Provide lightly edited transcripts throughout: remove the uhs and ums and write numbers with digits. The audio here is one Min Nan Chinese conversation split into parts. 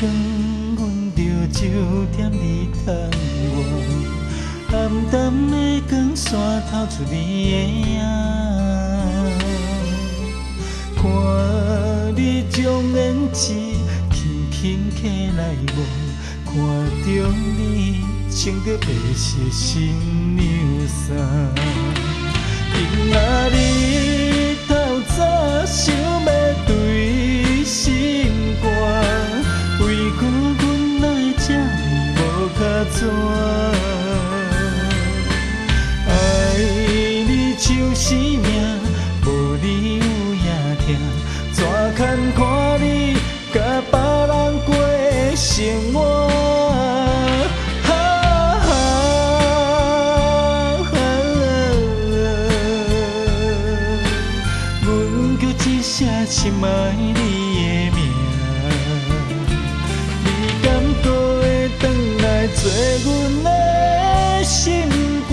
光，阮著就踮你窗外，暗淡的光线透出你的影，看你将胭脂轻轻起来抹，看著你穿著白色新娘衫。今仔日透早想欲对心肝，为何阮爱这呢无卡纸？爱你像生命，无你有影疼，怎堪看你佮别人过生活？哈哈，阮叫一声深爱你的名，你敢阁会转来做阮的心肝？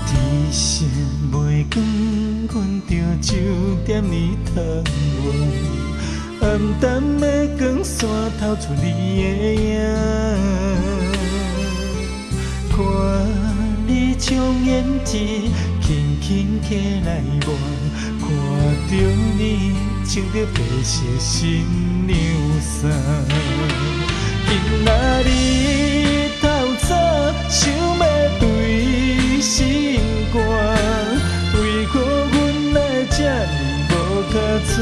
天色袂光，阮就就踮你窗外，暗淡的光线透出你的影，看你将胭脂轻轻起来抹，看著你穿著白色新娘衫。今仔日透早想欲对心肝，为何阮爱这呢无卡纸？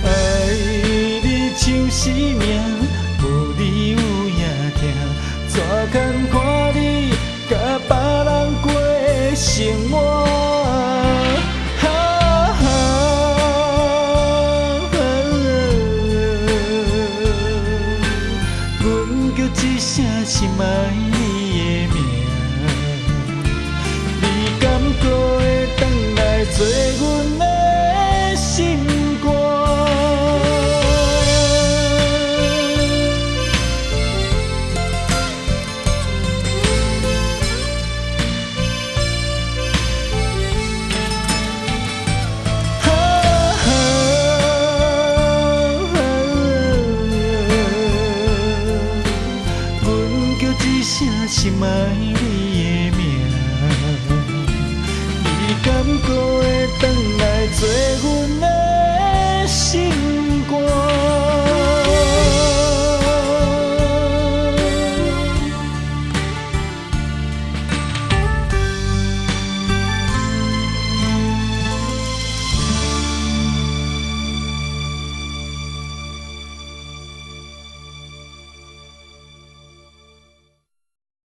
爱你像生命，无你有影疼，怎堪看你佮别人过生活？哈哈，阮叫一声深爱你的名，你敢阁会转来做阮的心肝？哈哈，阮叫一声深爱你的名，你敢阁会转来做阮的心肝？